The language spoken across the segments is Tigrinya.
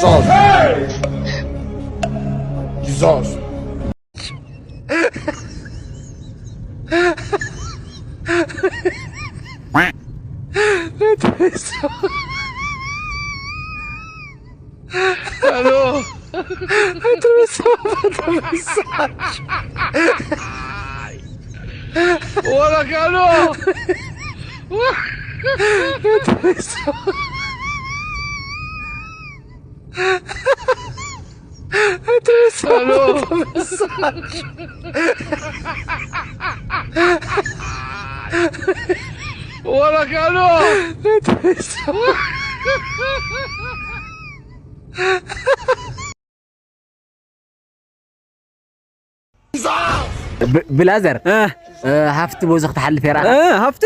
Zaz. Zaz. Alô? Ora, alô? Alô? Ora, alô? ብ- ብላዘር እ። እ፣ ሃፍቲ ቦዚ ክትሓልፍ የራ እ፣ ሃፍቲ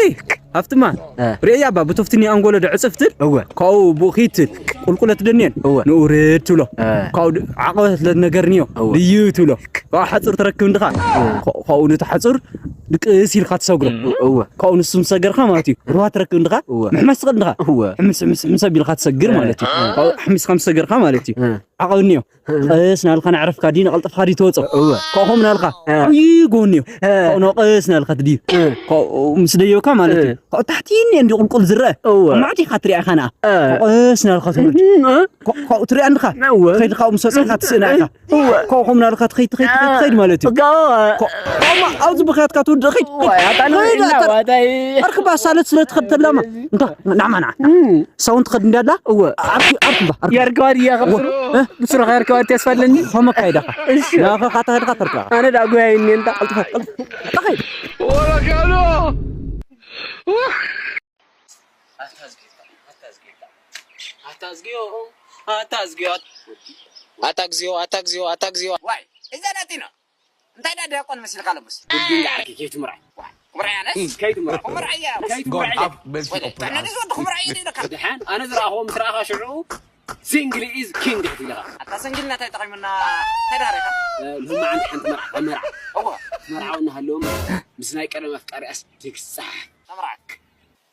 ሃፍትማ እ። ርእያ ባ ብቶፍትኒ ኣንጎሎ ዶ ዕፅፍትን እወ ካብኡ ብኺትን ቁልቁለት ደንየን እወ ንውርድ ትብሎ እ። ካብኡ ድ- ዓቐበት ለነገር ንዮ እወ። ድዩ ትብሎ ካብኡ ሓፁር ትረክብ እንድኻ እወ። ካ- ካብኡ ነቲ ሓፁር ድቅስ ኢልካ ትሰግሮ እወ ካብኡ ንሱ ምስ ሰገርካ ማለት እዩ ሩባ ትረክብ እንድኻ እወ። ምሕመስ ትኽእል እንድኻ እወ። ሕምስ ሕምስ ሕምስ ኣቢልካ ትሰግር ማለት እዩ እ። ካብኡ ኣሕሚስካ ምስ ሰገርካ ማለት እዩ እ። ዓቐብ እኒኦ ቀስ ናልካ ናዕረፍካ ድዩ ነቐልጥፍካ ድዩ ተወፅኦ እወ። ካብኡ ናልካ እ። ዓብዪ ጎኒ እዩ እ። ካብኡ ቀስ ናልካ ትድዩ እ። ካብኡ ምስ ደየብካ ማለት እዩ እ። ካብኡ ታሕቲ እኒኦ እንዲ ቁልቁል ዝረአ እወ። ማዕዲኻ ትሪኣኻ ንኣ እ። ቀስ ናልካ ትወርድ እ። ካብኡ ትሪኣ እንድኻ እወ። ከይድካ ምስ ወፅእካ ትስእና ኢኻ እወ። ካብኡ ናልካ ትኸይድ ትኸይድ ትኸይድ ትኸይድ ማለት እዩ እጋ። ካብኡ ኣብዚ ብኽያትካ ትውድእ ኸይድ ዋይ፣ ኣታ ነው ኸይድ፣ እና ኣታ- ዋታይ። ኣርክባ ሳለት ስለ ትኸድ ተላማ እንታ ናዕማ ንዓ እም። ሳውን ትኸድ እንዲ ኣላ እወ። ኣርኪ ኣርክባ ኣርክባ የርክባ ድያ ከብስሩ እ? ብስሩኻ የርክባ ተስፋ ኣለኒ ኸመ ካይዳኻ እሺ። ናኸ ካታ ኸድካ ተርካ ኣነ ዳ ጉያይ እኔ እንዳ ቀልጥፈ ቀልጥፈ ኸይድ ወረጋሎ። ኣታ ዝጌታ ኣታ ዝጌታ ኣታ ዝጌዮ ኣታ ዝጌዮ ኣታ እግዚኦ ኣታ እግዚኦ ኣታ እግዚኦ ዋይ እዛ ናቲና እንታይ ዳ ዲያቆን መሲልካ ለምስ ብድንጋ ዓርኪ ከይትምርዓይ ዋይ ኩምርዓይ ኣነስ ከይትምርዓይ ኩምርዓይ እያ God have mercy upon us. ተነዲሱ ወዲ ኩምርዓይ እዩ ኢለካ ድሓን ኣነ ዝረኣኽዎ ምስ ረኣኻ ሽዑ ሲንግል ኢዝ ኪንግ ክትብለኻ ኣታ ሰንግልና እንታይ ጠቒሙና እንታይ ዳረካ ልሁማ ዓንቲ ሓንቲ መርዓ ካብ መርዓ እዋ መርዓው እናሃለዎም ምስ ናይ ቀደም ኣፍቃሪኣስ ትግዛሕ ተምርዓክ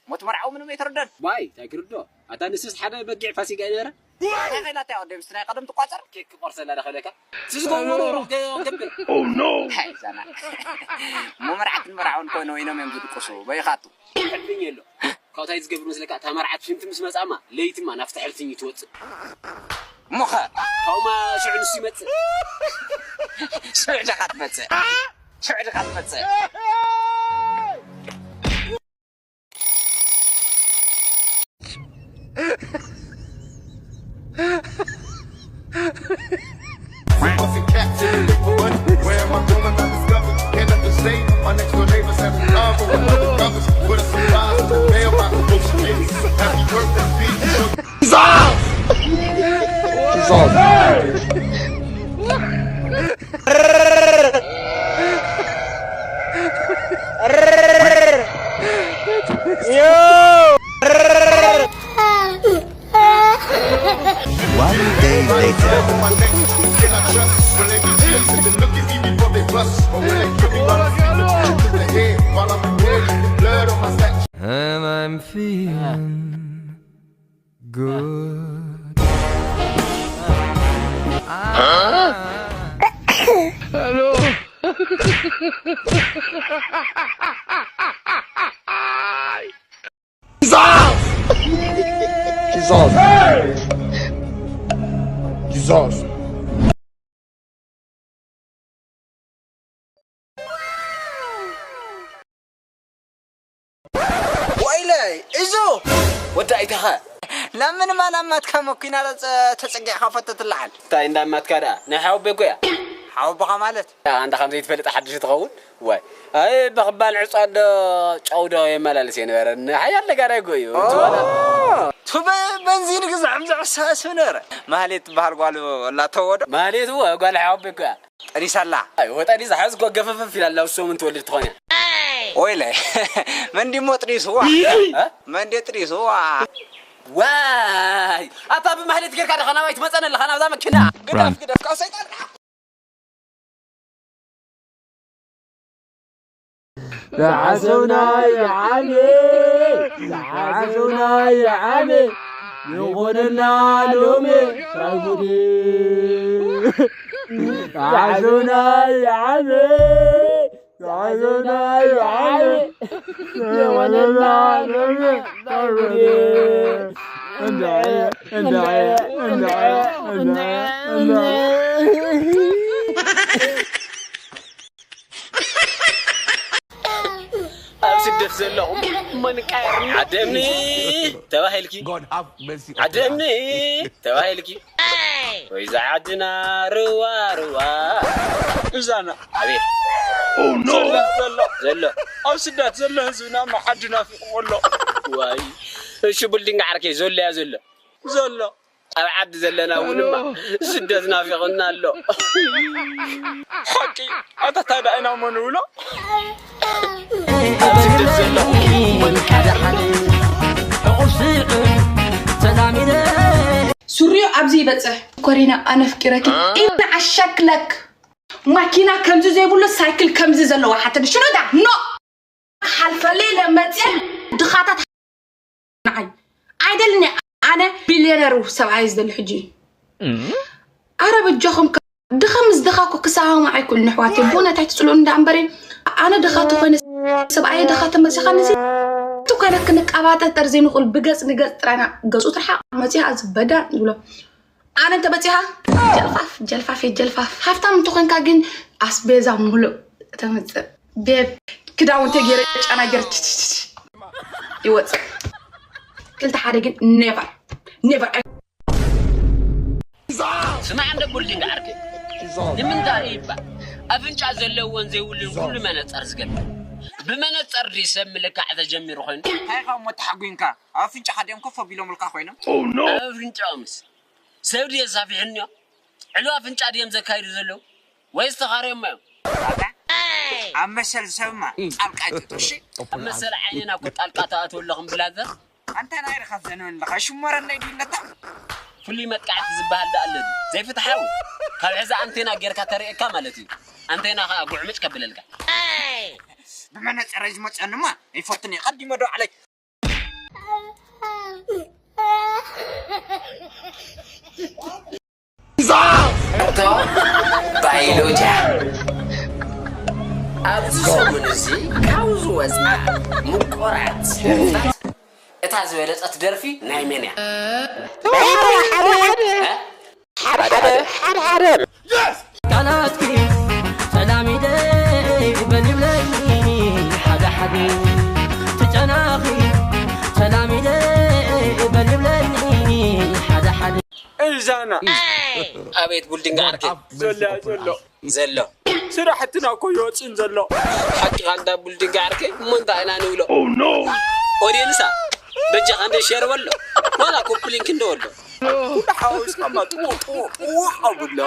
ሞት መርዓዊ ምንም ኣይተረዳን ዋይ እንታይ ክርዶ ኣታ ንስስ ሓደ በጊዕ ፋሲጋ ይነበረ እንታይ ከይላታ ያው ደምስ ናይ ቀደም ትቋጸር ኬክ ክቆርሰላ ዳኸለካ ስዝጎ ወሮ ወሮ ገብል Oh no! ዛና እሞ መርዓትን መርዓውን ኮይኖ ወይኖም እዮም ዝድቅሱ በይኻቱ ሕልፍኝ የሎ ካብታይ ዝገብር መስለካ እታ መርዓት ሽንቲ ምስ መጻማ ለይትማ ናብቲ ሕልፍኝ ትወጽእ እሞኸ ካብኡማ ሽዑ ንሱ ይመጽእ ሽዑ ዲኻ ትመጽእ ሽዑ ዲኻ ትመጽእ Busting caps in the liquor money. Where am I going? I discovered. Can't nothing say. My next door neighbors have a lover with other brothers. With a surprise. Mailbox. Ocean City. Happy birthday, bitch. One day later. And I'm feeling good. Hello. Jesus! Jesus! Jesus! ወይለይ እዞ ወዳኢታኻ ናብ ምንማ ናብ ማትካ መኪና ተጸጊዕካ ፈቶ ትለዓል እንታይ እንዳ ማትካ ደኣ ናይ ሓወቦ እኮ እያ ሓወቦኻ ማለት ኣንታ ከም ዘይትፈልጥ ሓድሽ ትኸውን ዋይ ኣይ በኽባል ዕፃ ዶ ጨው ዶ የመላልስ የነበረ ሓያል ነጋዳይ እኮ እዩ ቱ በንዚን ግዛዕ ምዛዕ ሳስብ ነበረ ማህሌት ትበሃል ጓል ላተወዶ ማህሌት እወ ጓል ሓወቦ እኮ እያ ጠኒሳ ኣላ። ኣይ ወጣ ዲዛ ሓዝ ጎ ገፈፈፍ ኢላ ኣላ ውሶም እንትወልድ ትኾን እያ። ወይለ መን ዲሞ ጥኒስዋ እ? መን ዲ ጥኒስዋ ዋይ ኣታ ብማህሌት ጌርካ ዶ ኸናባይ ትመጸን ኣለኻ ናብዛ መኪና ግደፍ ግደፍ ካብ ሰይጣን ዝሓሰብናዮ ዓሚ ዝሓሰብናዮ ዓሚ ይኹንና ሎሚ ናይ ጉዲ ሓዘናይ ዓቢ ሓዘናይ ዓቢ ይኹንና ሎሚ ናይ ጉዲ እንድዒ እንድዒ እንድዒ እንድዒ እንድዒ ኣብ ስደት ዘለኹም እሞ ንቃየር። ዓዲ እምኒ ተባሂልኪ፣ ዓዲ እምኒ ተባሂልኪ። ወይ እዛ ዓድና ርዋ ርዋ። እዛና ኣቤት ዘሎ ዘሎ ዘሎ ኣብ ስደት ዘሎ ህዝብና እሞ ዓዲ ናፊቕዎ ኣሎ። ዋይ እሺ ቡልዲንግ ዓርከይ ዘሎ እያ ዘሎ ዘሎ ኣብ ዓዲ ዘለና እውን እማ ስደት ናፊቕና ኣሎ። ሓቂ ኣታ ታዲያ ኢና እሞ ንብሎ። ኣብ ስደት ዘለኹም እሞ ንቃየር። ሱሪኡ ኣብዚ ይበጽሕ። ኮሪና ኣነ ኣፍቂረኪ ኢልና ዓሻክለክ ማኪና ከምዚ ዘይብሉ ሳይክል ከምዚ ዘለዎ ሓተን ሽረዳ ኖ ክሓልፈለይ ለመፅያ ድኻታት ንዓይ ኣይደልኒ ኣነ ቢልዮነር ሰብኣይ ዝደሊ ሕጂ ኣረ በጃኹም ከ ድኻ ምስ ድኻ እኮ ክሰማማዕ ኣይክእሉን ኣሕዋተይ ብእውነት ኣይትፅልኡኒ ደኣ እምበሪ ኣነ ድኻ ተኾይነ ሰብኣየ ድኻ ተመሲኻኒ እዚ ትኳነ ክንቀባጠር ዘይንኽእል ብገፅ ንገፅ ጥራይና ገፁ ትርሓቕ መፂኣ ዝበዳ ንብሎ ኣነ እንተበፂኻ ጀልፋፍ ጀልፋፍ እየ ጀልፋፍ ሃፍታም እንተኾንካ ግን ኣስቤዛ ሙሉእ ተምፅእ ቤብ ክዳውንተ ገይረ ጫና ገይረ ችችችች ይወፅእ ክልተ ሓደ ግን ኔቨር ኔቨር ስማዕ እንደ ቡልዲንግ ዓርከይ ንምንታይ ይባል ኣፍንጫ ዘለዎን ዘይብሉን ኩሉ መነፀር ዝገብር ብመነፀር ድዩ ሰብ ምልካዕ ተጀሚሩ ኮይኑ እንታይ ካብ ሞ ተሓጒንካ ኣፍንጫኻ ድዮም ኮፍ ኣቢሎምልካ ኮይኖም ኣፍንጫኦምስ ሰብ ድየ ሳፊሕንዮ ዕሉ ኣፍንጫ ድዮም ዘካይዱ ዘለዉ ወይስ ተኻርዮሞ እዮም ኣብ መሰል ሰብማ ጣልቃ ኣይትእቱ እሺ ኣብ መሰል ዓይንና እኮ ጣልቃ ትኣትዉ ኣለኹም ብላዘር ኣንታ ናይ ርኻት ዘንበን ኣለኻ ሽሞረለይ ድዩ ኣለካ ፍሉይ መጥቃዕቲ ዝበሃል ደኣ ኣሎ ድዩ ዘይፍትሓዊ ካብ ሕዚ ኣንቴና ጌርካ ተርእየካ ማለት እዩ ኣንቴና ኸኣ ጉዕምጭ ከብለልካ ብመነፀረይ ዝመፀኒ እማ ይፈትኒ ቀዲመ ዶ ዓለይ እቶ ባይሎጃ ኣብዚ ሰሙን እዚ ካብ ዝወፃ ምቁራት ደርፍታት እታ ዝበለፀት ደርፊ ናይ መን እያ? ቃላትኪ ተላሚደ በል ይብለኒ ሓደ ሓደ ትጨናኺ ተላሚደ በል ይብለኒ ሓደ ሓደ እዛና ኣቤት ቡልዲንግ ዓርከይ ዘሎ ዘሎ ዘሎ ስራሕትና እኮ ይወፅን ዘሎ ሓቂኻ እንዳ ቡልዲንግ ዓርከይ እሞ እንታይ ኢና ንብሎ ኦድየንሳ በጃኻ እንደ ሸር በሎ ዋላ ኮፕሊንክ እንደ በሎ ኩሉ ሓዋዊስካ ማ ጥውቕ ጥውቕ ጥውቕ ኣብሎ